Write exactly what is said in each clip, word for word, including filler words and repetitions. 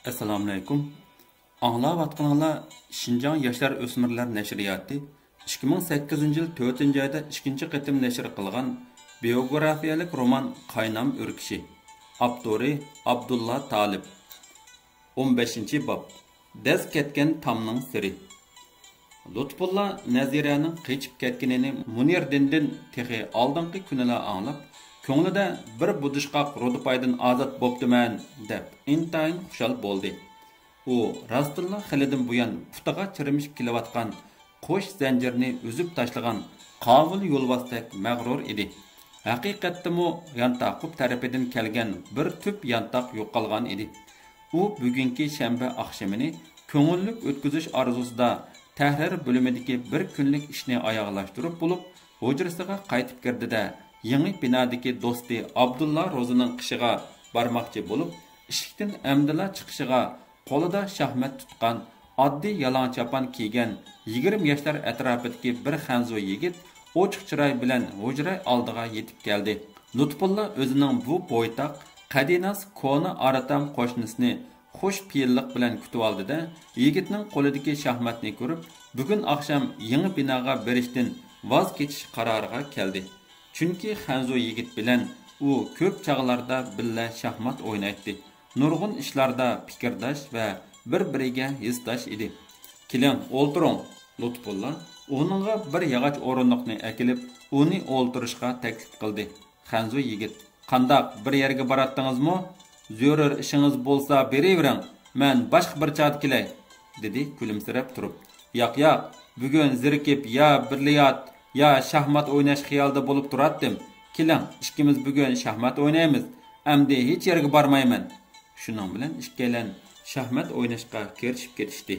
ئەسسالامۇئەلەيكۇم. ئاڭلاۋاتقىنىڭلار شىنجاڭ ياشلار ئۆسمۈرلەر نەشرىياتى ئىككى مىڭ سەككىزىنچى يىل تۆتىنچى ئايدا ئىككىنچى قېتىم نەشر قىلغان بىيوگرافىيەلىك رومان قاينام ئۆركىشى. ئاپتورى ئابدۇللا تالىپ. ئون بەشىنچى باب. دەز كەتكەن تامنىڭ سىرى. لۇتپۇللا نەزىرەنىڭ قېچىپ كەتكىنىنى مۇنىردىندىن تېخى ئالدىنقى كۈنىلا ئاڭلاپ، كۆڭلىدە بىر بۇدۇشقاق رۇدۇپايدىن ئازاد بوپتىمەن دەپ ئىنتايىن خۇشال بولدى. ئۇ راستتىنلا خېلىدىن بۇيان پۇتىغا چىرمىشىپ كېلىۋاتقان قوش زەنجىرنى ئۈزۈپ تاشلىغان قاۋۇل يولۋاستەك مەغرۇر ئىدى. ھەقىقەتتىمۇ يانتاقۇپ تەرىپىدىن كەلگەن بىر تۈپ يانتاق يوقالغان ئىدى. ئۇ بۈگۈنكى شەنبە ئاخشىمىنى كۆڭۈللۈك ئۆتكۈزۈش ئارزۇسىدا تەھرىر بۆلۈمىدىكى بىر كۈنلۈك ئىشنى ئاياغلاشتۇرۇپ بولۇپ، ھۇجرىسىغا قايتىپ كىردى-دە، يېڭى بىنادىكى دوستى ئابدۇللا روزىنىڭ قېشىغا بارماقچى بولۇپ، ئىشىكتىن ئەمدىلا چىقىشىغا، قولىدا شاھمات تۇتقان، ئاددىي يالاڭ چاپان كىيگەن، يىگىرمە ياشلار ئەتراپىدىكى بىر خەنزۇ يىگىت ئوچۇق چىراي بىلەن ھۇجرا ئالدىغا يېتىپ كەلدى. لۇتپۇللا ئۆزىنىڭ بۇ بويتاق، قەدىناس كونا ئارىتام قوشنىسىنى خۇش پېئىللىق بىلەن كۈتۈۋالدى-دە، يىگىتنىڭ قولىدىكى شاھماتنى كۆرۈپ، بۈگۈن ئاخشام يېڭى بىناغا بېرىشتىن ۋاز كېچىش قارارىغا كەلدى. چۈنكى خەنزۇ يىگىت بىلەن ئۇ كۆپ چاغلاردا بىللە شاھمات ئوينايتتى. نۇرغۇن ئىشلاردا پىكىرداش ۋە بىر-بىرىگە ھېسداش ئىدى. كېلىڭ، ئولتۇرۇڭ. لۇتپۇللا ئۇنىڭغا بىر ياغاچ ئورۇندۇقنى ئەكېلىپ، ئۇنى ئولتۇرۇشقا تەكلىپ قىلدى. خەنزۇ يىگىت، قانداق، بىر يەرگە باراتتىڭىزمۇ؟ زۆرۈر ئىشىڭىز بولسا بېرىۋېرىڭ، مەن باشقا بىر چاغدا كېلەي، دېدى كۈلۈمسىرەپ تۇرۇپ. ياق، ياق، بۈگۈن زېرىكىپ يا بىليارت، يا شاھمات ئويناش خىيالىدا بولۇپ تۇراتتىم. كېلىڭ، ئىككىمىز بۈگۈن شاھمات ئوينايمىز. ئەمدى ھېچ يەرگە بارمايمەن. شۇنىڭ بىلەن ئىككىيلەن شاھمات ئويناشقا كىرىشىپ كېتىشتى.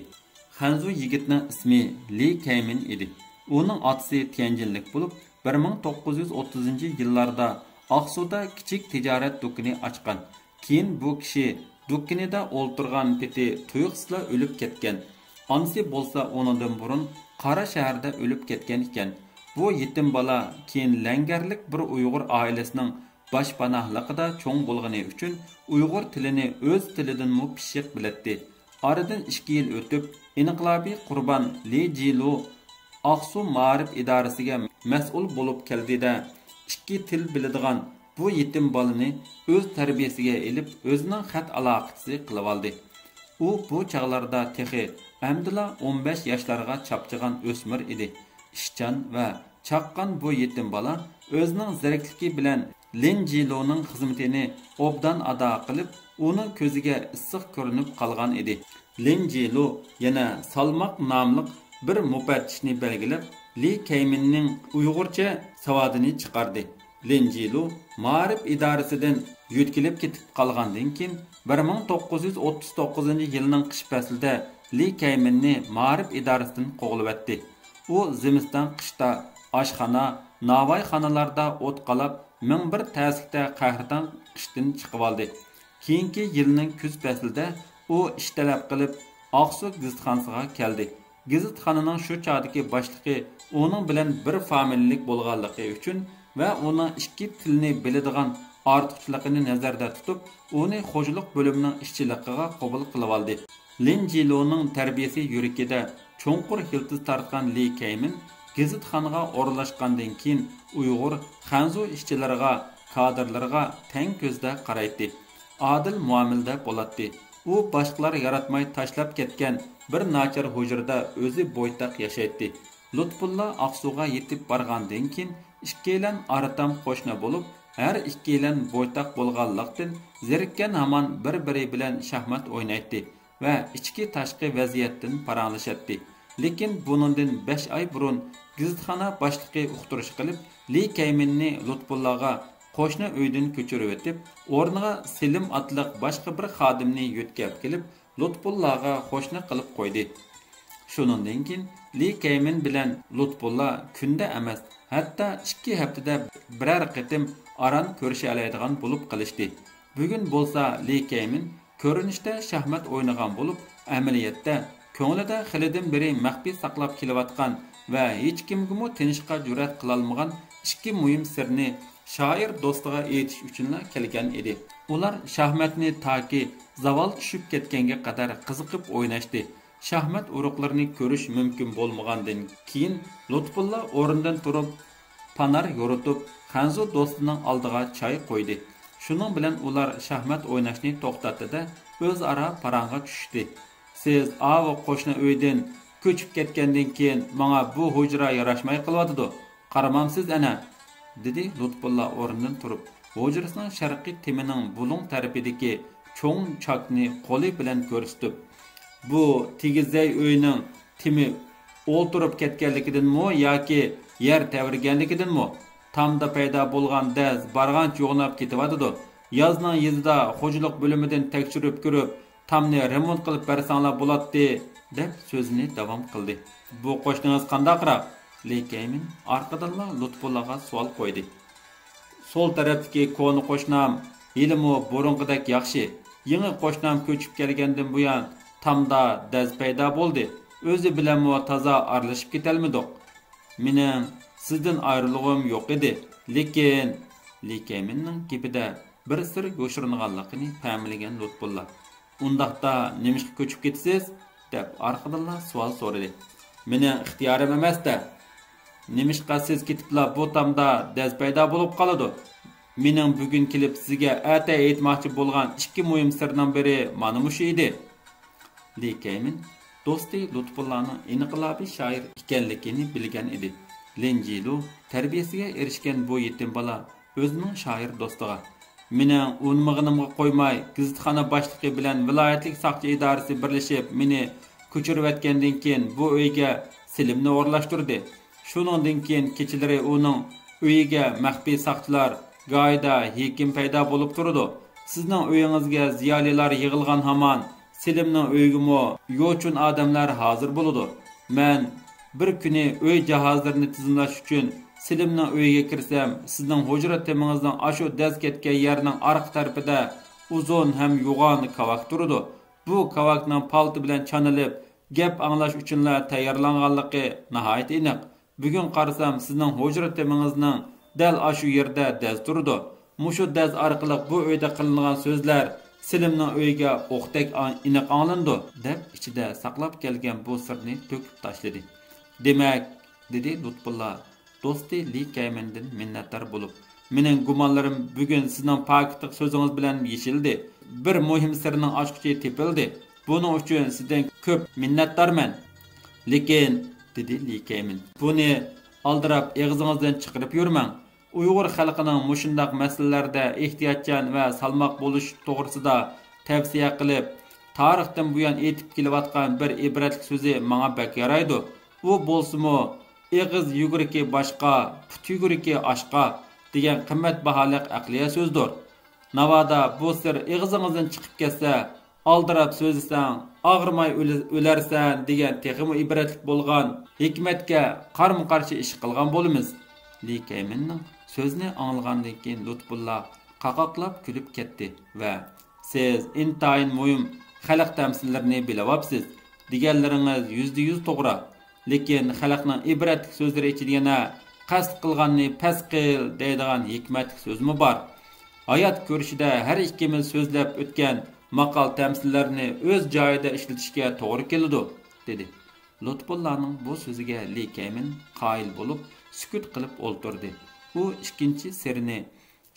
خەنزۇ يىگىتنىڭ ئىسمى لى كەيمىن ئىدى. ئۇنىڭ ئاتىسى تيەنجىنلىك بولۇپ، بىر مىڭ توققۇز يۈز ئوتتۇزىنچى يىللاردا ئاقسۇدا كىچىك تىجارەت دۇكىنى ئاچقان. كېيىن بۇ كىشى دۇكىنىدا ئولتۇرغان پېتى تۇيۇقسىزلا ئۆلۈپ كەتكەن. ئانىسى بولسا ئۇنىڭدىن بۇرۇن قارا شەھەردە ئۆلۈپ كەتكەن ئىكەن. بۇ يېتىم بالا كېيىن لەڭگەرلىك بىر ئۇيغۇر ئائىلىسىنىڭ باشپاناھلىقىدا چوڭ بولغىنى ئۈچۈن ئۇيغۇر تىلىنى ئۆز تىلىدىنمۇ پىششىق بىلەتتى. ئارىدىن ئىككى يىل ئۆتۈپ، ئىنقىلابىي قۇربان لى جىلۇ ئاقسۇ مائارىپ ئىدارىسىگە مەسئۇل بولۇپ كەلدى-دە، ئىككى تىل بىلىدىغان بۇ يېتىم بالىنى ئۆز تەربىيەسىگە ئېلىپ، ئۆزىنىڭ خەت ئالاقىچىسى قىلىۋالدى. ئۇ بۇ چاغلاردا تېخى ئەمدىلا ئون بەش ياشلارغا چاپچىغان ئۆسمۈر ئىدى. ئىشچان ۋە چاققان بۇ يېتىم بالا ئۆزىنىڭ زېرەكلىكى بىلەن لىن جىلۇنىڭ خىزمىتىنى ئوبدان ئادا قىلىپ، ئۇنىڭ كۆزىگە ئىسسىق كۆرۈنۈپ قالغان ئىدى. لىن جىلۇ يەنە سالماق ناملىق بىر مۇپەتتىشنى بەلگىلەپ، لى كەيمىننىڭ ئۇيغۇرچە ساۋادىنى چىقاردى. لىن جىلۇ مائارىپ ئىدارىسىدىن يۆتكىلىپ كېتىپ قالغاندىن كېيىن، بىر مىڭ توققۇز يۈز ئوتتۇز توققۇزىنچى يىلنىڭ قىش پەسلىدە لى كەيمىننى مائارىپ ئىدارىسىدىن قوغلىۋەتتى. ئۇ زىمىستان قىشتا ئاشخانا، ناۋايخانىلاردا ئوت قالاپ، مىڭ بىر تەسلىكتە قەھرىتان قىشتىن چىقىۋالدى. كېيىنكى يىلنىڭ كۈز پەسلىدە ئۇ ئىش تەلەپ قىلىپ، ئاقسۇ گېزىتخانىسىغا كەلدى. گېزىتخانىنىڭ شۇ چاغدىكى باشلىقى ئۇنىڭ بىلەن بىر فامىلىلىك بولغانلىقى ئۈچۈن ۋە ئۇنىڭ ئىككى تىلنى بىلىدىغان ئارتۇقچىلىقىنى نەزەردە تۇتۇپ، ئۇنى خوجىلىق بۆلۈمىنىڭ ئىشچىلىقىغا قوبۇل قىلىۋالدى. لىن جىلۇنىڭ تەربىيىسى يۈرىكىدە چوڭقۇر يىلتىز تارتقان لى كەيمىن گېزىتخانىغا ئورۇنلاشقاندىن كېيىن، ئۇيغۇر، خەنزۇ ئىشچىلىرىغا، كادىرلىرىغا تەڭ كۆزدە قارايتتى. ئادىل مۇئامىلىدە بولاتتى. ئۇ باشقىلار ياراتماي تاشلاپ كەتكەن بىر ناچار ھۇجرىدا ئۆزى بويتاق ياشايتتى. لۇتپۇللا ئاقسۇغا يېتىپ بارغاندىن كېيىن، ئىككىيلەن ئارىتام قوشنا بولۇپ، ھەر ئىككىيلەن بويتاق بولغانلىقتىن، زېرىككەن ھامان بىر-بىرى بىلەن شاھمات ئوينايتتى ۋە ئىچكى-تاشقى ۋەزىيەتتىن پاراڭلىشاتتى. لېكىن بۇنىڭدىن بەش ئاي بۇرۇن گېزىتخانا باشلىقى ئۇقتۇرۇش قىلىپ، لى كەيمىننى لۇتپۇللاغا قوشنا ئۆيدىن كۆچۈرۈۋېتىپ، ئورنىغا سېلىم ئاتلىق باشقا بىر خادىمنى يۆتكەپ كېلىپ، لۇتپۇللاغا قوشنا قىلىپ قويدى. شۇنىڭدىن كېيىن لى كەيمىن بىلەن لۇتپۇللا كۈندە ئەمەس، ھەتتا ئىككى ھەپتىدە بىرەر قېتىم ئاران كۆرۈشەلەيدىغان بولۇپ قېلىشتى. بۈگۈن بولسا لى كەيمىن كۆرۈنۈشتە شاھمات ئوينىغان بولۇپ، ئەمەلىيەتتە كۆڭلىدە خېلىدىن بېرى مەخپىي ساقلاپ كېلىۋاتقان ۋە ھېچكىمگىمۇ تىنىشقا جۈرئەت قىلالمىغان ئىككى مۇھىم سىرنى شائىر دوستىغا ئېيتىش ئۈچۈنلا كەلگەن ئىدى. ئۇلار شاھماتنى تاكى زاۋال چۈشۈپ كەتكەنگە قەدەر قىزىقىپ ئويناشتى. شاھمات ئۇرۇقلىرىنى كۆرۈش مۇمكىن بولمىغاندىن كېيىن، لۇتپۇللا ئورنىدىن تۇرۇپ، پانار يورۇتۇپ، خەنزۇ دوستىنىڭ ئالدىغا چاي قويدى. شۇنىڭ بىلەن ئۇلار شاھمات ئويناشنى توختاتتى-دە، ئۆزئارا پاراڭغا چۈشۈشتى. سىز ئاۋۇ قوشنا ئۆيدىن كۆچۈپ كەتكەندىن كېيىن ماڭا بۇ ھۇجرا ياراشماي قېلىۋاتىدۇ. قارىمامسىز ئەنە؟ دېدى لۇتپۇللا ئورنىدىن تۇرۇپ، ھۇجرىسىنىڭ شەرقىي تېمىنىڭ بۇلۇڭ تەرىپىدىكى چوڭ چاكنى قولى بىلەن كۆرسىتىپ. بۇ تېگىزەي ئۆينىڭ تېمى ئولتۇرۇپ كەتكەنلىكىدىنمۇ ياكى يەر تەۋرىگەنلىكىدىنمۇ، تامدا پەيدا بولغان دەز بارغانچە يوغىناپ كېتىۋاتىدۇ. يازنىڭ يېزىدا خوجىلىق بۆلۈمىدىن تەكشۈرۈپ كۆرۈپ، تامنى رېمونت قىلىپ بەرسەڭلار بولاتتى، دەپ سۆزىنى داۋام قىلدى. بۇ قوشنىڭىز قانداقراق؟ لى كەيمىن ئارقىدىنلا لۇتپۇللاغا سوئال قويدى. سول تەرەپتىكى كونا قوشنام ھېلىمۇ بۇرۇنقىدەك ياخشى. يېڭى قوشنام كۆچۈپ كەلگەندىن بۇيان تامدا دەز پەيدا بولدى. ئۆزى بىلەنمۇ تازا ئارىلىشىپ كېتەلمىدۇق. مېنىڭ سىزدىن ئايرىلغۇم يوق ئىدى. لېكىن، لى كەيمىننىڭ گېپىدە بىر سىر يوشۇرۇنغانلىقىنى پەملىگەن لۇتپۇللا، ئۇنداقتا نېمىشقا كۆچۈپ كېتىسىز؟ دەپ ئارقىدىنلا سوئال سورىدى. مېنىڭ ئىختىيارىم ئەمەستە. نېمىشقا سىز كېتىپلا بۇ تامدا دەز پەيدا بولۇپ قالىدۇ؟ مېنىڭ بۈگۈن كېلىپ سىزگە ئەتە ئېيتماقچى بولغان ئىككى مۇھىم سىرنىڭ بىرى مانا مۇشۇ ئىدى. لى كەيمىن دوستى لۇتپۇللانىڭ ئىنقىلابىي شائىر ئىكەنلىكىنى بىلگەن ئىدى. لىن جىلۇ تەربىيەسىگە ئېرىشكەن بۇ يېتىم بالا ئۆزىنىڭ شائىر دوستىغا، مېنىڭ ئۇنىمىغىنىمغا قويماي، گېزىتخانا باشلىقى بىلەن ۋىلايەتلىك ساقچى ئىدارىسى بىرلىشىپ مېنى كۆچۈرۈۋەتكەندىن كېيىن، بۇ ئۆيگە سېلىمنى ئورۇنلاشتۇردى. شۇنىڭدىن كېيىن كېچىلىرى ئۇنىڭ ئۆيىگە مەخپىي ساقچىلار، گاھىدا ھېكىم پەيدا بولۇپ تۇرىدۇ. سىزنىڭ ئۆيىڭىزگە زىيالىيلار يىغىلغان ھامان، سېلىمنىڭ ئۆيىگىمۇ يوچۇن ئادەملەر ھازىر بولىدۇ. مەن بىر كۈنى ئۆي جاھازلىرىنى تىزىملاش ئۈچۈن سېلىمنىڭ ئۆيىگە كىرسەم، سىزنىڭ ھۇجرا تېمىڭىزنىڭ ئاشۇ دەز كەتكەن يەرنىڭ ئارقا تەرىپىدە ئۇزۇن ھەم يوغان كاۋاك تۇرىدۇ. بۇ كاۋاكنىڭ پالتا بىلەن چانىلىپ، گەپ ئاڭلاش ئۈچۈنلا تەييارلانغانلىقى ناھايىتى ئېنىق. بۈگۈن قارىسام، سىزنىڭ ھۇجرا تېمىڭىزنىڭ دەل ئاشۇ يېرىدە دەز تۇرىدۇ. مۇشۇ دەز ئارقىلىق بۇ ئۆيدە قىلىنغان سۆزلەر سېلىمنىڭ ئۆيىگە ئوقتەك ئا-، ئېنىق ئاڭلىنىدۇ، دەپ ئىچىدە ساقلاپ كەلگەن بۇ سىرنى تۆكۈپ تاشلىدى. دېمەك، دېدى لۇتپۇللا، دوستى لى كەيمىندىن مىننەتدار بولۇپ، مېنىڭ گۇمانلىرىم بۈگۈن سىزنىڭ پاكىتلىق سۆزىڭىز بىلەن يېشىلدى. بىر مۇھىم سىرنىڭ ئاچقۇچى تېپىلدى. بۇنىڭ ئۈچۈن سىزدىن كۆپ مىننەتدارمەن. لېكىن، دېدى لى كەيمىن، بۇنى ئالدىراپ ئېغىزىڭىزدىن چىقىرىپ يۈرمەڭ. ئۇيغۇر خەلقىنىڭ مۇشۇنداق مەسىلىلەردە ئېھتىياتچان ۋە سالماق بولۇش توغرىسىدا تەۋسىيە قىلىپ، تارىختىن بۇيان ئېيتىپ كېلىۋاتقان بىر ئىبرەتلىك سۆزى ماڭا بەك يارايدۇ. ئۇ بولسىمۇ، «ئېغىز يۈگۈرۈكى باشقا، پۇت يۈگۈرۈكى ئاشقا» دېگەن قىممەت باھالىق ئەقلىيە سۆزدۇر. ناۋادا بۇ سىر ئېغىزىڭىزدىن چىقىپ كەتسە، «ئالدىراپ سۆزلىسەڭ، ئاغرىماي ئۆلە-، ئۆلەرسەن» دېگەن تېخىمۇ ئىبرەتلىك بولغان ھېكمەتكە قارمۇ قارشى ئىش قىلغان بولىمىز. لى كەيمىننىڭ سۆزىنى ئاڭلىغاندىن كېيىن لۇتپۇللا قاقاقلاپ كۈلۈپ كەتتى ۋە، سىز ئىنتايىن مۇھىم خەلق تەمسىللىرىنى بىلىۋاپسىز. دېگەنلىرىڭىز يۈزدە يۈز توغرا. لېكىن خەلقنىڭ ئىبرەتلىك سۆزلىرى ئىچىدە يەنە «قەست قىلغاننى پەس قىل» دەيدىغان ھېكمەتلىك سۆزمۇ بار. ھايات كۆرۈشىدە ھەر ئىككىمىز سۆزلەپ ئۆتكەن ماقال تەمسىللەرنى ئۆز جايىدا ئىشلىتىشكە توغرا كېلىدۇ، دېدى. لۇتپۇللانىڭ بۇ سۆزىگە لى كەيمىن قايىل بولۇپ، سۈكۈت قىلىپ ئولتۇردى. ئۇ ئىككىنچى سىرنى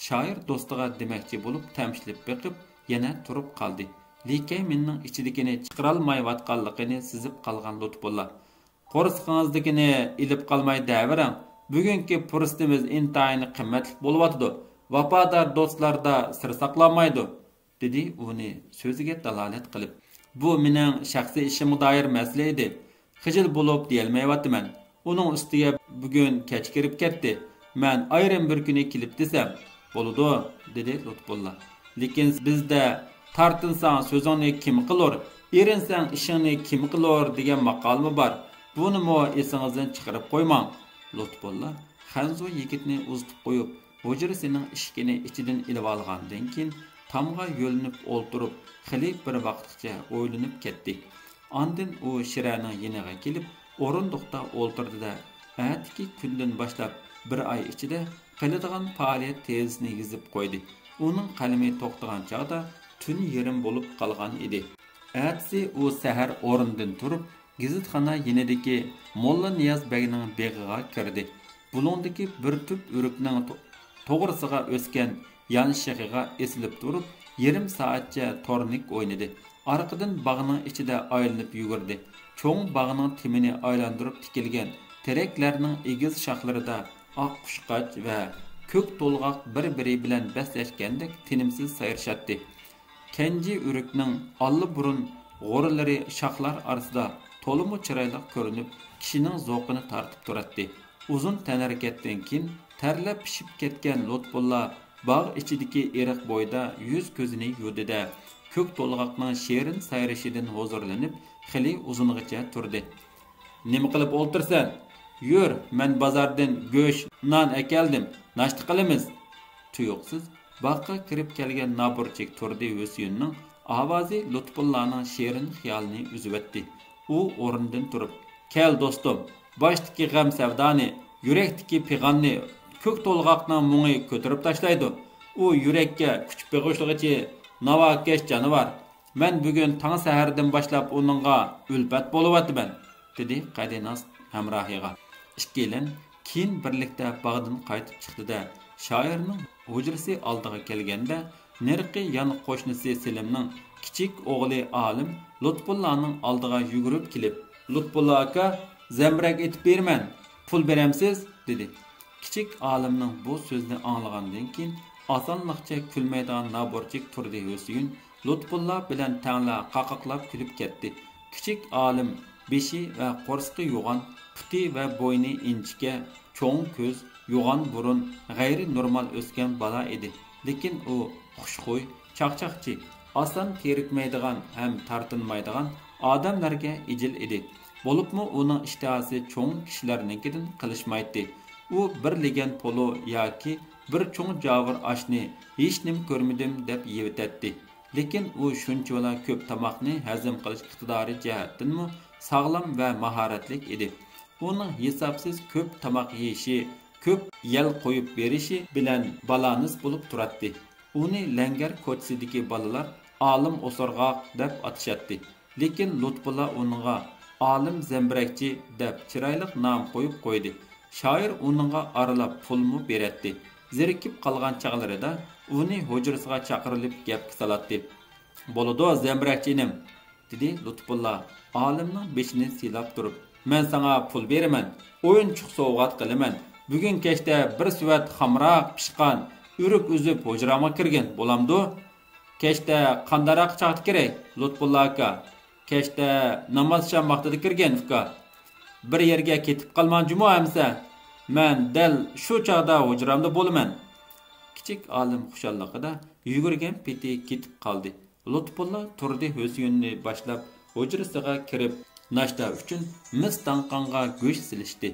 شائىر دوستىغا دېمەكچى بولۇپ تەمشىلىپ بېقىپ، يەنە تۇرۇپ قالدى. لى كەيمىننىڭ ئىچىدىكىنى چىقىرالمايۋاتقانلىقىنى سېزىپ قالغان لۇتپۇللا، «قورسىقىڭىزدىكىنى ئېلىپ قالماي دەۋېرىڭ. بۈگۈنكى پۇرسىتىمىز ئىنتايىن قىممەتلىك بولۇۋاتىدۇ. ۋاپادار دوستلاردا سىر ساقلانمايدۇ.» دېدى ئۇنى سۆزىگە دالالەت قىلىپ. «بۇ مېنىڭ شەخسىي ئىشىمغا دائىر مەسىلە ئىدى. خىجىل بولۇپ دېيەلمەيۋاتىمەن. ئۇنىڭ ئۈستىگە بۈگۈن كەچ كىرىپ كەتتى. مەن ئايرىم بىر كۈنى كېلىپ دېسەم.» «بولىدۇ،» دېدى لۇتپۇللا. «لېكىن بىزدە، 'تارتىنساڭ سۆزۈڭنى كىم قىلۇر، ئېرىنسەڭ ئىشىڭنى كىم قىلۇر' دېگەن ماقالمۇ بار. بۇنىمۇ ئېسىڭىزدىن چىقىرىپ قويماڭ.» لۇتپۇللا خەنزۇ يىگىتنى ئۇزىتىپ قويۇپ، ھۇجرىسىنىڭ ئىشىكىنى ئىچىدىن ئېلىۋالغاندىن كېيىن، تامغا يۆلىنىپ ئولتۇرۇپ، خېلى بىر ۋاقىتقىچە ئويلىنىپ كەتتى. ئاندىن ئۇ شىرەنىڭ يېنىغا كېلىپ، ئورۇندۇقتا ئولتۇردى-دە، ئەتىكى كۈندىن باشلاپ بىر ئاي ئىچىدە قىلىدىغان پائالىيەت تېزىسىنى يېزىپ قويدى. ئۇنىڭ قەلىمى توختىغان چاغدا، تۈن يېرىم بولۇپ قالغان ئىدى. ئەتىسى ئۇ سەھەر ئورنىدىن تۇرۇپ، گېزىتخانا يېنىدىكى موللا نىياز بەگنىڭ بېغىغا كىردى. بۇلۇڭدىكى بىر تۈپ ئۆرۈكنىڭ تو-، توغرىسىغا ئۆسكەن يان شېخىغا ئېسىلىپ تۇرۇپ، يېرىم سائەتچە تورنىك ئوينىدى. ئارقىدىن باغنىڭ ئىچىدە ئايلىنىپ يۈگۈردى. چوڭ باغنىڭ تېمىنى ئايلاندۇرۇپ تىكىلگەن تېرەكلەرنىڭ ئېگىز شاخلىرىدا ئاق قۇشقاچ ۋە كۆك تولغاق بىر-بىرى بىلەن بەسلەشكەندەك تىنىمسىز سايرىشاتتى. كەنجى ئۆرۈكنىڭ ئاللىبۇرۇن غورىلىرى شاخلار ئارىسىدا تولىمۇ چىرايلىق كۆرۈنۈپ، كىشىنىڭ زوقىنى تارتىپ تۇراتتى. ئۇزۇن تەنھەرىكەتتىن كېيىن تەرلەپ پىشىپ كەتكەن لۇتپۇللا باغ ئىچىدىكى ئېرىق بويىدا يۈز-كۆزىنى يۇدى-دە، كۆك تولغاقنىڭ شېرىن سايرىشىدىن ھۇزۇرلىنىپ، خېلى ئۇزۇنغىچە تۇردى. نېمە قىلىپ ئولتۇرسەن؟ يۈر، مەن بازاردىن گۆش، نان ئەكەلدىم، ناشتا قىلىمىز. تۇيۇقسىز باغقا كىرىپ كەلگەن نابۇرچىك تۇردى ھۈسيۈننىڭ ئاۋازى لۇتپۇللانىڭ شېرىن خىيالىنى ئۈزۈۋەتتى. ئۇ ئورنىدىن تۇرۇپ، كەل دوستۇم، باشتىكى غەم سەۋدانى، يۈرەكتىكى پىغاننى كۆك تولغاقنىڭ مۇڭى كۆتۈرۈپ تاشلايدۇ. ئۇ يۈرەككە كۈچ بېغىشلىغۇچى ناۋاكەش جانىۋار. مەن بۈگۈن تاڭ سەھەردىن باشلاپ ئۇنىڭغا ئۈلپەت بولۇۋاتىمەن، دېدى قەدىناس ھەمراھىغا. ئىككىيلەن كېيىن بىرلىكتە باغدىن قايتىپ چىقتى-دە، شائىرنىڭ ھۇجرىسى ئالدىغا كەلگەندە، نېرىقى يان قوشنىسى سېلىمنىڭ كىچىك ئوغلى ئالىم لۇتپۇللانىڭ ئالدىغا يۈگۈرۈپ كېلىپ، لۇتپۇللا ئاكا، زەمبىرەك ئېتىپ بېرىمەن، پۇل بېرەمسىز؟ دېدى. كىچىك ئالىمنىڭ بۇ سۆزىنى ئاڭلىغاندىن كېيىن، ئاسانلىقچە كۈلمەيدىغان نابۇرچىك تۇردى ھۈسيۈن لۇتپۇللا بىلەن تەڭلا قاقاقلاپ كۈلۈپ كەتتى. كىچىك ئالىم بېشى ۋە قورسىقى يوغان، پۇتى ۋە بوينى ئىنچىكە، چوڭ كۆز، يوغان بۇرۇن، غەيرىي نورمال ئۆسكەن بالا ئىدى. لېكىن ئۇ خۇشخۇي، چاقچاقچى، ئاسان تېرىكمەيدىغان ھەم تارتىنمايدىغان ئادەملەرگە ئىجىل ئىدى. بولۇپمۇ ئۇنىڭ ئىشتىھاسى چوڭ كىشىلەرنىڭكىدىن قېلىشمايتتى. ئۇ بىر لېگەن پولۇ ياكى بىر چوڭ جاۋۇر ئاشنى ھېچنېمە كۆرمىدىم دەپ يەۋېتەتتى. لېكىن ئۇ شۇنچىۋالا كۆپ تاماقنى ھەزىم قىلىش ئىقتىدارى جەھەتتىنمۇ ساغلام ۋە ماھارەتلىك ئىدى. ئۇنىڭ ھېسابسىز كۆپ تاماق يېيىشى، كۆپ يەل قويۇپ بېرىشى بىلەن بالانس بولۇپ تۇراتتى. ئۇنى لەڭگەر كوچىسىدىكى بالىلار ئالىم ئوسۇرغاق دەپ ئاتىشاتتى. لېكىن لۇتپۇللا ئۇنىڭغا ئالىم زەمبىرەكچى دەپ چىرايلىق نام قويۇپ قويدى. شائىر ئۇنىڭغا ئارىلاپ پۇلمۇ بېرەتتى. زېرىكىپ قالغان چاغلىرىدا ئۇنى ھۇجرىسىغا چاقىرىلىپ گەپكە سالاتتى. بولىدۇ، زەمبىرەكچى ئىنىم، دېدى لۇتپۇللا ئالىمنىڭ بېشىنى سىيلاپ تۇرۇپ، مەن ساڭا پۇل بېرىمەن، ئويۇنچۇق سوۋغات قىلىمەن. بۈگۈن كەچتە بىر سېۋەت خامراق پىشقان ئۆرۈك ئۈزۈپ ھۇجراڭغا كىرگىن، بولامدۇ؟ كەچتە قانداقراق چاغدا كىرەي، لۇتپۇللا ئاكا؟ كەچتە نامازشام ۋاقتىدا كىرگىن، ئۇكا. بىر يەرگە كېتىپ قالماڭ جۇمۇ ئەمىسە. مەن دەل شۇ چاغدا ھۇجرامدا بولىمەن. كىچىك ئالىم خۇشاللىقىدا يۈگۈرگەن پېتى كېتىپ قالدى. لۇتپۇللا تۇردى ھۈسيۈننى باشلاپ ھۇجرىسىغا كىرىپ، ناشتا ئۈچۈن مىس تاڭقانغا گۆش سېلىشتى.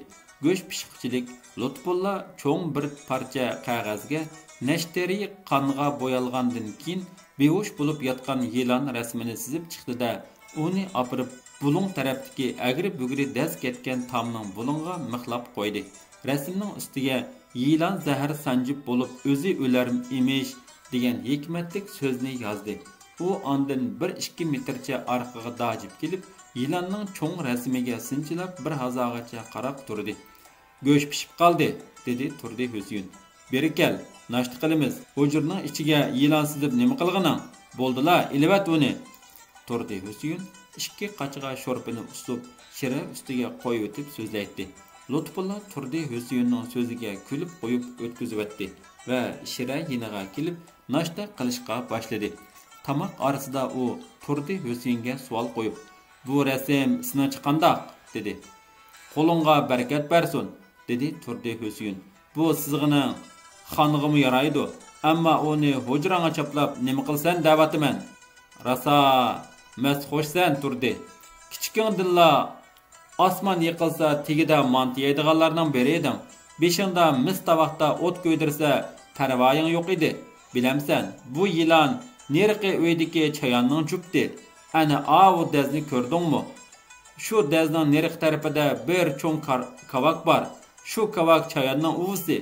گۆش پىشقۇچىلىك لۇتپۇللا چوڭ بىر پارچە قەغەزگە نەشتەرى قانغا بويالغاندىن كېيىن بىھوش بولۇپ ياتقان يىلان رەسىمىنى سىزىپ چىقتى-دە، ئۇنى ئاپىرىپ بۇلۇڭ تەرەپتىكى ئەگرى-بۈگرى دەز كەتكەن تامنىڭ بۇلۇڭىغا مىخلاپ قويدى. رەسىمنىڭ ئۈستىگە يىلان زەھەر سانجىپ بولۇپ ئۆزى ئۆلەر ئىمىش دېگەن ھېكمەتلىك سۆزنى يازدى. ئۇ ئاندىن بىر ئىككى مېتىرچە ئارقىغا داجىپ كېلىپ، يىلاننىڭ چوڭ رەسىمىگە سىنچىلاپ بىر ھازاغىچە قاراپ تۇردى. گۆش پىشىپ قالدى، دېدى تۇردى ھۈسيۈن. بېرى كەل، ناشتا قىلىمىز. ھۇجرىنىڭ ئىچىگە يىلان سىزىپ نېمە قىلغىنىڭ؟ بولدىلا، ئېلىۋەت ئۇنى. تۇردى ھۈسيۈن ئىككى قاچىغا شورپىنى ئۇسۇپ، شىرە ئۈستىگە قويۇۋېتىپ سۆزلەيتتى. لۇتپۇللا تۇردى ھۈسيۈننىڭ سۆزىگە كۈلۈپ قويۇپ ئۆتكۈزۈۋەتتى ۋە شىرە يېنىغا كېلىپ، ناشتا قىلىشقا باشلىدى. تاماق ئارىسىدا ئۇ تۇردى ھۈسيۈنگە سوئال قويۇپ، بۇ رەسىم سېنىڭچە قانداق؟ دېدى. قولۇڭغا بەرىكەت بەرسۇن، دېدى تۇردى ھۈسيۈن. بۇ سىزغىنىڭ خانغىمۇ يارايدۇ، ئەمما ئۇنى ھۇجراڭغا چاپلاپ نېمە قىلىسەن دەۋاتىمەن. راسا مەست خوشسەن تۇردى. كىچىكىڭدىنلا ئاسمان يىقىلسا تېگىدە مانتا يەيدىغانلارنىڭ بىرى ئىدىڭ. بېشىڭدا مىس تاۋاقتا ئوت كۆيدۈرسە پەرۋايىڭ يوق ئىدى. بىلەمسەن، بۇ يىلان نېرىقى ئۆيدىكى چاياننىڭ جۈپتى. ئەنە ئاۋۇ دەزنى كۆردۈڭمۇ؟ شۇ دەزنىڭ نېرىقى تەرىپىدە بىر چوڭ كار-، كاۋاك بار. شۇ كاۋاك چاياننىڭ ئۇۋىسى.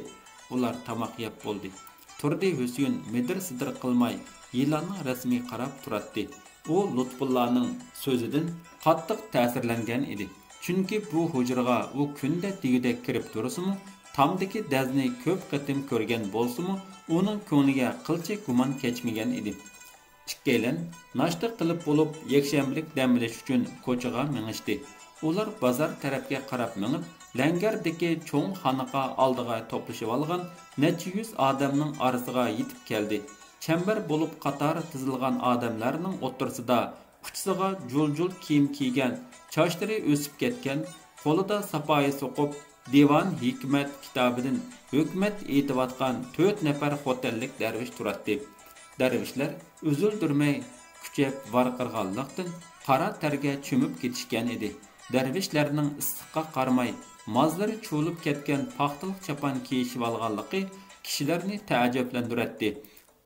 ئۇلار تاماق يەپ بولدى. تۇردى ھۈسيۈن مىدىر-سىدىر قىلماي، يىلاننىڭ رەسىمىگە قاراپ تۇراتتى. ئۇ لۇتپۇللانىڭ سۆزىدىن قاتتىق تەسىرلەنگەن ئىدى. چۈنكى بۇ ھۇجرىغا ئۇ كۈندە دېگۈدەك كىرىپ تۇرسىمۇ، تامدىكى دەزنى كۆپ قېتىم كۆرگەن بولسىمۇ، ئۇنىڭ كۆڭلىگە قىلچە گۇمان كەچمىگەن ئىدى. ئىككىيلەن ناشتا قىلىپ بولۇپ، يەكشەنبىلىك دەم ئېلىش ئۈچۈن كوچىغا مېڭىشتى. ئۇلار بازار تەرەپكە قاراپ مېڭىپ، لەڭگەردىكى چوڭ خانىقا ئالدىغا توپلىشىۋالغان نەچچە يۈز ئادەمنىڭ ئارىسىغا يېتىپ كەلدى. چەمبەر بولۇپ قاتار تىزىلغان ئادەملەرنىڭ ئوتتۇرىسىدا ئۇچىسىغا جۇل-جۇل كىيىم كىيگەن، چاچلىرى ئۆسۈپ كەتكەن، قولىدا ساپايە سوقۇپ، دىۋان ھېكمەت كىتابىدىن ھۆكمەت ئېيتىۋاتقان تۆت نەپەر خوتەنلىك دەرۋىش تۇراتتى. دەرۋىشلەر ئۈزۈلدۈرمەي كۈچەپ ۋارقىرىغانلىقتىن، قارا تەرگە چۆمۈپ كېتىشكەن ئىدى. دەرۋىشلەرنىڭ ئىسسىققا قارىماي، مازلىرى چۇۋۇلۇپ كەتكەن پاختىلىق چاپان كىيىشىۋالغانلىقى كىشىلەرنى تەئەججۈبلەندۈرەتتى.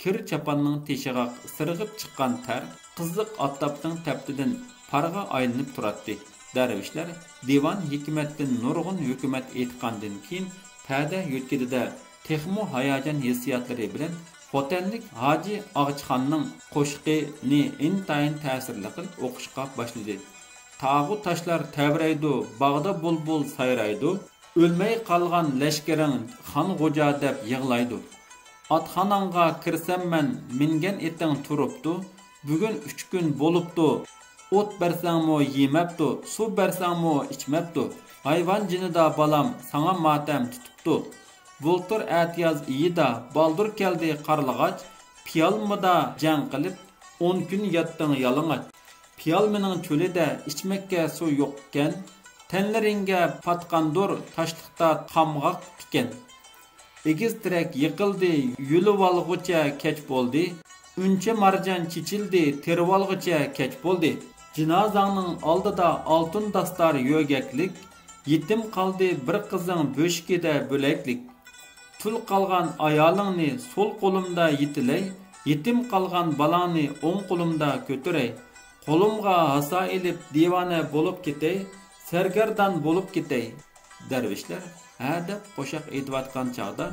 كىر چاپاننىڭ تېشىغا سىرغىپ چىققان تەر قىزىق ئاپتاپنىڭ تەپتىدىن پارغا ئايلىنىپ تۇراتتى. دەرۋىشلەر دىۋان ھېكمەتتىن نۇرغۇن ھۆكۈمەت ئېيتقاندىن كېيىن، پەدە يۆتكىدى-دە، تېخىمۇ ھاياجان ھېسسىياتلىرى بىلەن خوتەنلىك ھاجى ئاغىچىخاننىڭ قوشىقىنى ئىنتايىن تەسىرلىك قىلىپ ئوقۇشقا باشلىدى. تاغۇ تاشلار تەۋرەيدۇ، باغدا بۇلبۇل سايرايدۇ. ئۆلمەي قالغان لەشكىرىڭ خان غوجا دەپ يىغلايدۇ. ئاتخاناڭغا كىرسەم مەن، مىنگەن ئېتىڭ تۇرۇپتۇ. بۈگۈن ئۈچ كۈن بولۇپتۇ. ئوت بەرسەڭمۇ يېمەپتۇ، سۇ بەرسەڭمۇ ئىچمەپتۇ. ھايۋان جېنىدا بالام ساڭا ماتەم تۇتۇپتۇ. بۇلتۇر ئەتىياز ئېيىدا بالدۇر كەلدى قارلىغاچ، پىيالمىدا جەڭ قىلىپ، ئون كۈن ياتتىڭ يالىڭاچ. پىيالمىنىڭ چۆلىدە ئىچمەككە سۇ يوقكەن، تەنلىرىڭگە پاتقاندۇر تاشلىقتا قامغاق تىكەن. ئېگىز تىرەك يىقىلدى، يۇلۇۋالغۇچە كەچ بولدى، ئۈنچە مارجان چېچىلدى، تېرىۋالغۇچە كەچ بولدى. جىنازاڭنىڭ ئالدىدا ئالتۇن داستار يۆگەكلىك، يېتىم قالدى بىر قىزىڭ بۆشۈكىدە بۆلەكلىك. تۇل قالغان ئايالىڭنى سول قولۇمدا يېتىلەي، يېتىم قالغان بالاڭنى ئوڭ قولۇمدا كۆتۈرەي. قولۇمغا ھاسا ئېلىپ دىۋانە بولۇپ كېتەي، سەرگەردان بولۇپ كېتەي. دەرۋىشلەر ھە دەپ قوشاق ئېيتىۋاتقان چاغدا،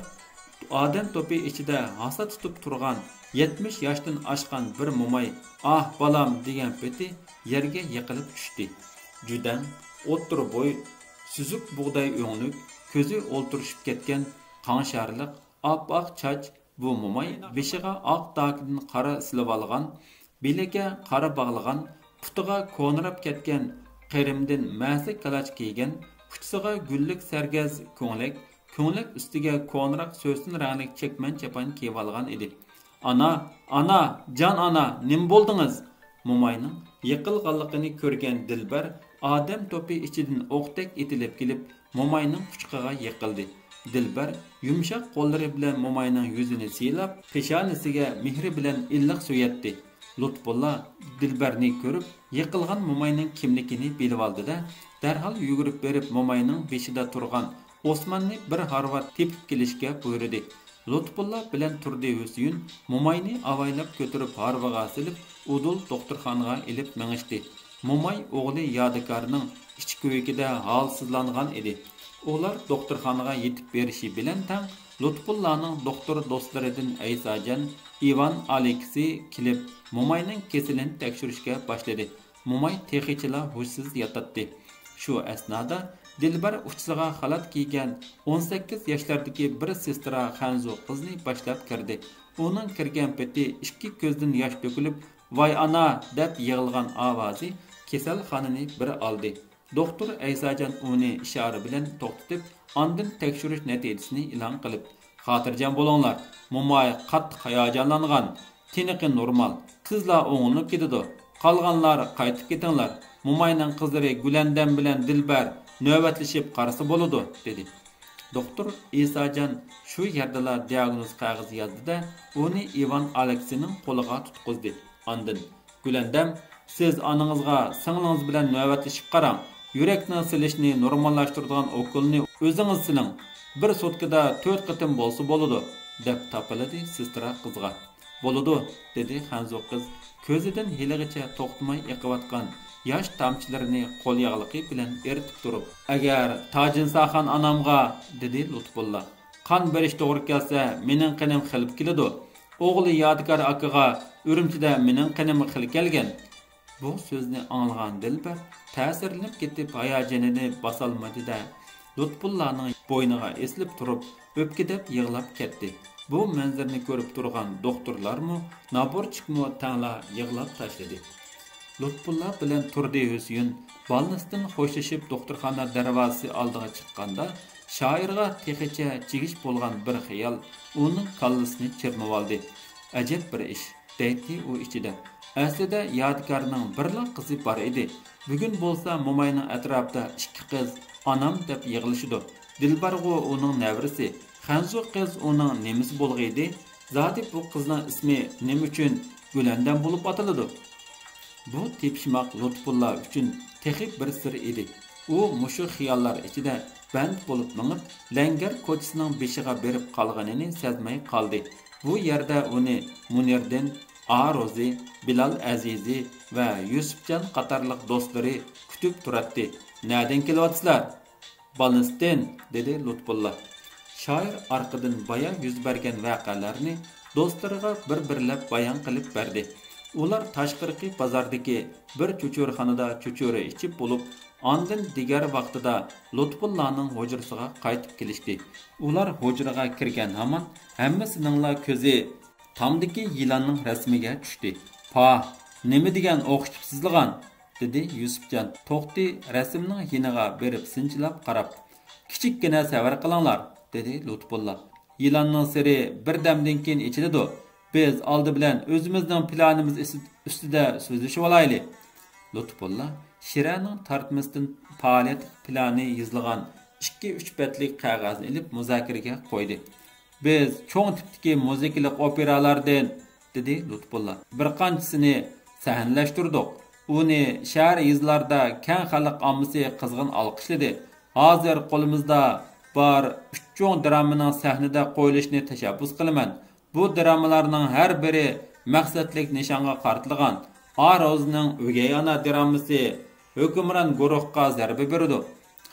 ئادەم توپى ئىچىدە ھاسا تۇتۇپ تۇرغان يەتمىش ياشتىن ئاشقان بىر موماي «ئاھ، بالام» دېگەن پېتى يەرگە يىقىلىپ چۈشتى. جۈدەڭ، ئوتتۇرا بوي، سۈزۈك بۇغداي ئۆڭلۈك، كۆزى ئولتۇرۇشۇپ كەتكەن، قاڭشارلىق، ئاپئاق چاچ، بۇ موماي بېشىغا ئاق داكىدىن قارا سېلىۋالغان، بېلىگە قارا باغلىغان، پۇتىغا كونىراپ كەتكەن قېرىمدىن مەسە كالاچ كىيگەن، ئۇچىسىغا گۈللۈك سەرگەز كۆڭلەك، كۆڭلەك ئۈستىگە كونىراق سۆسۈن رەڭلىك چەكمەن چاپان كىيىۋالغان ئىدى. «ئانا، ئانا، جان ئانا، نېمە بولدىڭىز؟» موماينىڭ يىقىلغانلىقىنى كۆرگەن دىلبەر ئادەم توپى ئىچىدىن ئوقتەك ئېتىلىپ كېلىپ، موماينىڭ قۇچىقىغا يىقىلدى. دىلبەر يۇمشاق قوللىرى بىلەن موماينىڭ يۈزىنى سىيلاپ، پېشانىسىگە مېھرى بىلەن ئىللىق سۆيەتتى. لۇتپۇللا دىلبەرنى كۆرۈپ، يىقىلغان موماينىڭ كىملىكىنى بىلىۋالدى-دە، دەرھال يۈگۈرۈپ بېرىپ، موماينىڭ بېشىدا تۇرغان ئوسماننى بىر ھارۋا تېپىپ كېلىشكە بۇيرۇدى. لۇتپۇللا بىلەن تۇردى ھۈسىيىن موماينى ئاۋايلاپ كۆتۈرۈپ، ھارۋىغا سېلىپ، ئۇدۇل دوختۇرخانىغا ئېلىپ مېڭىشتى. موماي ئوغلى يادىكارنىڭ ئىچ كۆيۈكىدە ھالسىزلانغان ئىدى. ئۇلار دوختۇرخانىغا يېتىپ بېرىشى بىلەن تەڭ، لۇتپۇللانىڭ دوختۇر دوستلىرىدىن ئەيساجان، ئىۋان ئالېكسى كېلىپ، موماينىڭ كېسىلىنى تەكشۈرۈشكە باشلىدى. موماي تېخىچىلا ھوشسىز ياتاتتى. شۇ ئەسنادا دىلبەر ئۇچىسىغا خالات كىيگەن ئون سەككىز ياشلاردىكى بىر سېسترا خەنزۇ قىزنى باشلاپ كىردى. ئۇنىڭ كىرگەن پېتى ئىككى كۆزدىن ياش تۆكۈلۈپ، «ۋاي ئانا!» دەپ يىغلىغان ئاۋازى كېسەلخانىنى بىر ئالدى. دوختۇر ئەيساجان ئۇنى ئىشارە بىلەن توختىتىپ، ئاندىن تەكشۈرۈش نەتىجىسىنى ئېلان قىلىپ، «خاتىرجەم بولۇڭلار، موماي قاتتىق ھاياجانلانغان، تىنىقى نورمال، تېزلا ئوڭلىنىپ كېتىدۇ. قالغانلار قايتىپ كېتىڭلار، موماينىڭ قىزلىرى گۈلەندەم بىلەن دىلبەر نۆۋەتلىشىپ قارىسا بولىدۇ» دېدى. دوختۇر ئىساجان شۇ يەردىلا دىئاگنوز قەغىزى يازدى-دە، ئۇنى ئىۋان ئالېكسىنىڭ قولىغا تۇتقۇزدى. ئاندىن، «گۈلەندەم، سىز ئانىڭىزغا سىڭلىڭىز بىلەن نۆۋەتلىشىپ قاراڭ. يۈرەكنىڭ سېلىشىنى نورماللاشتۇرىدىغان ئوكۇلنى ئۆزىڭىز سېلىڭ. بىر سوتكىدا تۆت قېتىم بولسا بولىدۇ» دەپ تاپىلىدى سېسترا قىزغا. «بولىدۇ» دېدى خەنزۇ قىز كۆزىدىن ھېلىغىچە توختىماي ئېقىۋاتقان ياش تامچىلىرىنى قول ياغلىقى بىلەن ئېرىتىپ تۇرۇپ. «ئەگەر تاجىنساخان ئانامغا»، دېدى لۇتپۇللا، «قان بېرىش توغرا كەلسە، مېنىڭ قېنىم خېلىپ كېلىدۇ. ئوغلى يادىكار ئاكىغا ئۈرۈمچىدە مېنىڭ قېنىمغا خېلى كەلگەن. بۇ سۆزنى ئاڭلىغان دىلبەر تەسىرلىنىپ كېتىپ، ھاياجىنىنى باسالمىدى-دە، لۇتپۇللانىڭ بوينىغا ئېسىلىپ تۇرۇپ، ئۆپكىدەپ يىغلاپ كەتتى. بۇ مەنزىرىنى كۆرۈپ تۇرغان دوختۇرلارمۇ، نابۇرچىكمۇ تەڭلا يىغلاپ تاشلىدى. لۇتپۇللا بىلەن تۇردى ھۈسىيىن بالنىستىن خوشلىشىپ، دوختۇرخانا دەرۋازىسى ئالدىغا چىققاندا، شائىرغا تېخىچە چىگىش بولغان بىر خىيال ئۇنىڭ كاللىسىنى چىرمىۋالدى. ئەجەب بىر ئىش، دەيتتى ئۇ ئىچىدە. ئەسلىدە يادىكارنىڭ بىرلا قىزى بار ئىدى. بۈگۈن بولسا موماينىڭ ئەتراپىدا ئىككى قىز ئانام دەپ يىغلىشىدۇ. دىلبارغۇ ئۇنىڭ نەۋرىسى. خەنزۇ قىز ئۇنىڭ نېمىسى بولغىيدى؟ زادى بۇ قىزنىڭ ئىسمى نېمە ئۈچۈن گۈلەندەم بولۇپ ئاتىلىدۇ؟ بۇ تېپىشماق لۇتپۇللا ئۈچۈن تېخى بىر سىر ئىدى. ئۇ مۇشۇ خىياللار ئىچىدە بەند بولۇپ مېڭىپ، لەڭگەر كوچىسىنىڭ بېشىغا بېرىپ قالغىنىنى سەزمەي قالدى. بۇ يەردە ئۇنى مۇنىردىن، ئا روزى، بىلال ئەزىزى ۋە يۈسۈپجان قاتارلىق دوستلىرى كۈتۈپ تۇراتتى. نەدىن كېلىۋاتىسىلەر؟ بالنىستتىن، دېدى لۇتپۇللا. شائىر ئارقىدىن بايا يۈز بەرگەن ۋەقەلەرنى دوستلىرىغا بىر-بىرلەپ بايان قىلىپ بەردى. ئۇلار تاشقىرىقى بازاردىكى بىر چۆچۈرىخانىدا چۆچۈرە ئىچىپ بولۇپ، ئاندىن دىگەر ۋاقتىدا لۇتپۇللانىڭ ھۇجرىسىغا قايتىپ كېلىشتى. ئۇلار ھۇجرىغا كىرگەن ھامان ھەممىسىنىڭلا كۆزى تامدىكى يىلاننىڭ رەسىمىگە چۈشتى. پاھ، نېمە دېگەن ئوخشىتىپ سىزلىغان؟ دېدى يۈسۈپجان توختى رەسىمنىڭ يېنىغا بېرىپ سىنچىلاپ قاراپ. كىچىككىنە سەۋر قىلىڭلار، دېدى لۇتپۇللا. يىلاننىڭ سىرى بىر دەمدىن كېيىن ئېچىلىدۇ. بىز ئالدى بىلەن ئۆزىمىزنىڭ پىلانىمىز ئىس-، ئۈستىدە سۆزلىشىۋالايلى. لۇتپۇللا شىرەنىڭ تارتمىسىدىن پائالىيەت پىلانى يېزىلغان ئىككى-ئۈچ بەتلىك قەغەزنى ئېلىپ مۇزاكىرىگە قويدى. بىز چوڭ تىپتىكى مۇزىكىلىق ئوپېرالارنى، دېدى لۇتپۇللا. بىر قانچىسىنى سەھنىلەشتۈردۇق. ئۇنى شەھەر، يېزىلاردا كەڭ خەلق ئاممىسى قىزغىن ئالقىشلىدى. ھازىر قولىمىزدا بار ئۈچ چوڭ درامىنىڭ سەھنىدە قويۇلۇشىنى تەشەببۇس قىلىمەن. بۇ درامىلارنىڭ ھەر بىرى مەقسەتلىك نىشانغا قارىتىلغان. ئا روزىنىڭ ئۆگەي ئانا درامىسى ھۆكۈمران گۇرۇھقا زەربە بېرىدۇ،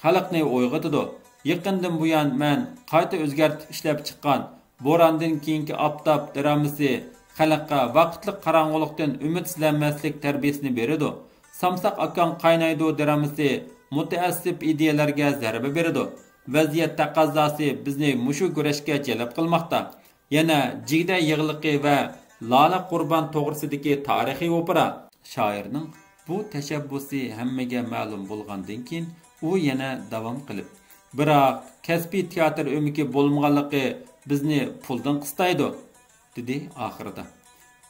خەلقنى ئويغىتىدۇ. يېقىندىن بۇيان مەن قايتا ئۆزگەرتىپ ئىشلەپ چىققان بوراندىن كېيىنكى ئاپتاپ درامىسى خەلققە ۋاقىتلىق قاراڭغۇلۇقتىن ئۈمىدسىزلەنمەسلىك تەربىيەسىنى بېرىدۇ. سامساق ئاكاڭ قاينايدۇ درامىسى مۇتەئەسسىپ ئىدىيەلەرگە زەربە بېرىدۇ. ۋەزىيەت تەقەززاسى بىزنى مۇشۇ كۈرەشكە جەلپ قىلماقتا. يەنە جىگدە يىغلىقى ۋە لالە قۇربان توغرىسىدىكى تارىخىي ئوپېرا. شائىرنىڭ بۇ تەشەببۇسى ھەممىگە مەلۇم بولغاندىن كېيىن، ئۇ يەنە داۋام قىلىپ، بىراق كەسپىي تىياتىر ئۆمىكى بولمىغانلىقى بىزنى پۇلدىن قىستايدۇ، دېدى ئاخىرىدا.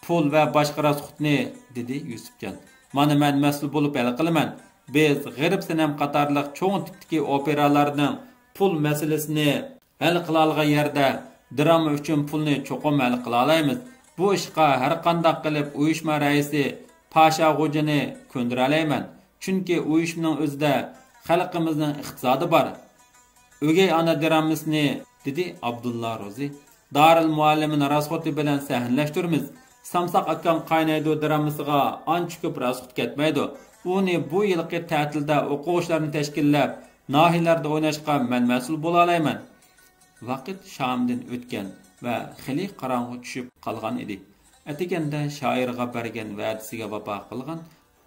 پۇل ۋە باشقا راسخوتنى، دېدى يۈسۈپجان، مانا مەن مەسئۇل بولۇپ ھەل قىلىمەن. بىز غېرىب سەنەم قاتارلىق چوڭ تىپتىكى ئوپېرالارنىڭ پۇل مەسىلىسىنى ھەل قىلالىغان يەردە، دىراما ئۈچۈن پۇلنى چوقۇم ھەل قىلالايمىز. بۇ ئىشقا ھەرقانداق قىلىپ ئۇيۇشما رەئىسى پاشا غوجىنى كۆندۈرەلەيمەن. چۈنكى ئۇيۇشمىنىڭ ئۆزىدە خەلقىمىزنىڭ ئىقتىسادى بار. ئۆگەي ئانا درامىسىنى، دېدى ئابدۇللا روزى، دارىل مۇئەللىمىنىڭ راسخوتى بىلەن سەھنىلەشتۈرىمىز. سامساق ئاكام قاينايدۇ درامىسىغا ئانچە كۆپ راسخوت كەتمەيدۇ. ئۇنى بۇ يىلقى تەتىلدە ئوقۇغۇچىلارنى تەشكىللەپ، ناھىيەلەردە ئويناشقا مەن مەسئۇل بولالايمەن. ۋاقىت شامدىن ئۆتكەن ۋە خېلى قاراڭغۇ چۈشۈپ قالغان ئىدى. ئەتىگەندە شائىرغا بەرگەن ۋەدىسىگە ۋاپا قىلغان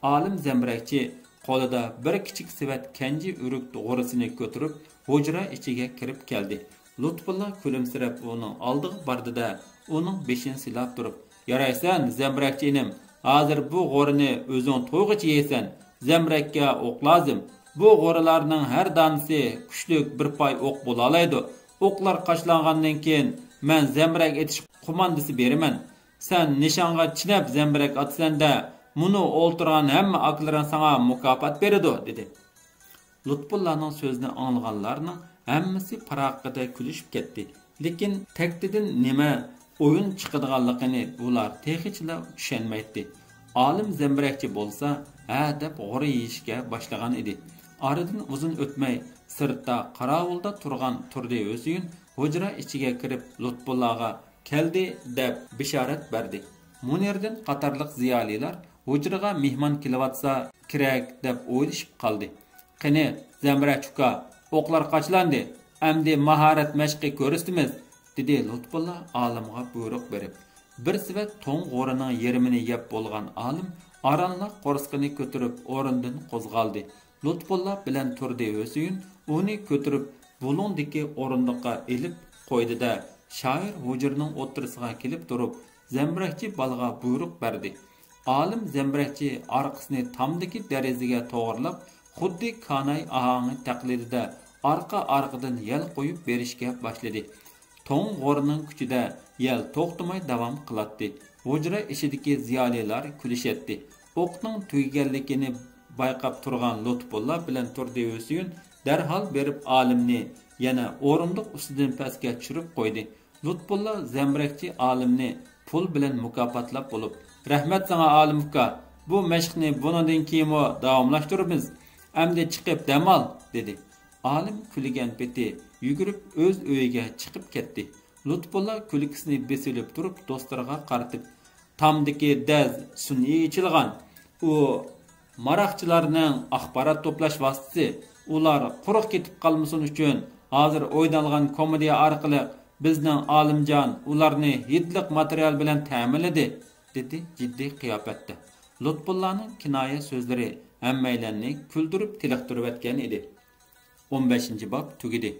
ئالىم زەمبىرەكچى قولىدا بىر كىچىك سېۋەت كەنجى ئۆرۈك غورىسىنى كۆتۈرۈپ، ھۇجرا ئىچىگە كىرىپ كەلدى. لۇتپۇللا كۈلۈمسىرەپ ئۇنىڭ ئالدىغا باردى-دە، ئۇنىڭ بېشىنى سىلاپ تۇرۇپ، يارايسەن، زەمبىرەكچى ئىنىم، ھازىر بۇ غورىنى ئۆزۈڭ تويغۇچە يەيسەن. زەمبىرەككە ئوق لازىم. بۇ غورىلاردىڭ ھەر دانىسى كۈچلۈك بىر پاي ئوق بولالايدۇ. ئوقلار قاچىلانغاندىن كېيىن، مەن زەمبىرەك ئېتىش قوماندىسى بېرىمەن. سەن نىشانغا چىنەپ زەمبىرەك ئاتىسەن-دە، مۇنۇ ئولتۇرغان ھەممە ئاكىلىرىڭ ساڭا مۇكاپات بېرىدۇ، دېدى. لۇتپۇللانىڭ سۆزىنى ئاڭلىغانلارنىڭ ھەممىسى پاراققىدە كۈلۈشۈپ كەتتى. لېكىن تەكتىدىن نېمە ئويۇن چىقىدىغانلىقىنى ئۇلار تېخىچىلا چۈشەنمەيتتى. ئالىم زەمبىرەكچى بولسا، ھە دەپ غورا يېيىشكە باشلىغان ئىدى. ئارىدىن ئۇزۇن ئۆتمەي، سىرتتا قاراۋۇلدا تۇرغان تۇردى ھۈسەيىن ھۇجرا ئىچىگە كىرىپ، لۇتپۇللاغا «كەلدى» دەپ بېشارەت بەردى. مۇنىردىن قاتارلىق زىيالىيلار ھۇجرىغا مېھمان كېلىۋاتسا كېرەك دەپ ئويلىشىپ قالدى. «قېنى، زەمبىرەكچى ئۇكا، ئوقلار قاچىلاندى، ئەمدى ماھارەت مەشقى كۆرسىتىمىز» دېدى لۇتپۇللا ئالىمغا بۇيرۇق بېرىپ. بىر سېۋەت توڭ غورىنىڭ يېرىمىنى يەپ بولغان ئالىم ئارانلا قورسىقىنى كۆتۈرۈپ ئورنىدىن قوزغالدى. لۇتپۇللا بىلەن تۇردى ھۈسەيىن ئۇنى كۆتۈرۈپ بۇلۇڭدىكى ئورۇندۇققا ئېلىپ قويدى-دە، شائىر ھۇجرىنىڭ ئوتتۇرىسىغا كېلىپ تۇرۇپ، زەمبىرەكچى بالىغا بۇيرۇق بەردى. ئالىم زەمبىرەكچى ئارقىسىنى تامدىكى دېرىزىگە توغرىلاپ، خۇددى كاناي ئاھاڭى تەقلىدىدە ئارقا-ئارقىدىن يەل قويۇپ بېرىشكە باشلىدى. توڭ غورىنىڭ كۈچىدە يەل توختىماي داۋام قىلاتتى. ھۇجرا ئىچىدىكى زىيالىيلار كۈلۈشەتتى. ئوقنىڭ تۈگىگەنلىكىنى بايقاپ تۇرغان لۇتپۇللا بىلەن تۇردى ھۈسەيىن دەرھال بېرىپ ئالىمنى يەنە ئورۇندۇق ئۈستىدىن پەسكە چۈشۈرۈپ قويدى. لۇتپۇللا زەمبىرەكچى ئالىمنى پۇل بىلەن مۇكاپاتلاپ بولۇپ، رەھمەت ساڭا، ئالىم ئۇكا، بۇ مەشىقنى بۇنىڭدىن كېيىنمۇ داۋاملاشتۇرىمىز. ئەمدى چىقىپ دەم ئال، دېدى. ئالىم كۈلگەن پېتى يۈگۈرۈپ ئۆز ئۆيىگە چىقىپ كەتتى. لۇتپۇللا كۈلكىسىنى بېسىۋېلىپ تۇرۇپ دوستلىرىغا قارىتىپ، تامدىكى دەز سۈنئىي ئېچىلغان. ئۇ ماراقچىلارنىڭ ئاخبارات توپلاش ۋاسىتىسى. ئۇلار قۇرۇق كېتىپ قالمىسۇن ئۈچۈن، ھازىر ئوينالغان كومېدىيە ئارقىلىق بىزنىڭ ئالىمجان ئۇلارنى ھىدلىق ماتېرىيال بىلەن تەمىنلىدى، دېدى جىددىي قىياپەتتە. لۇتپۇللانىڭ كىنايە سۆزلىرى ھەممەيلەننى كۈلدۈرۈپ تېلىقتۇرۇۋەتكەن ئىدى. ئون بەشىنچى باب تۈگىدى.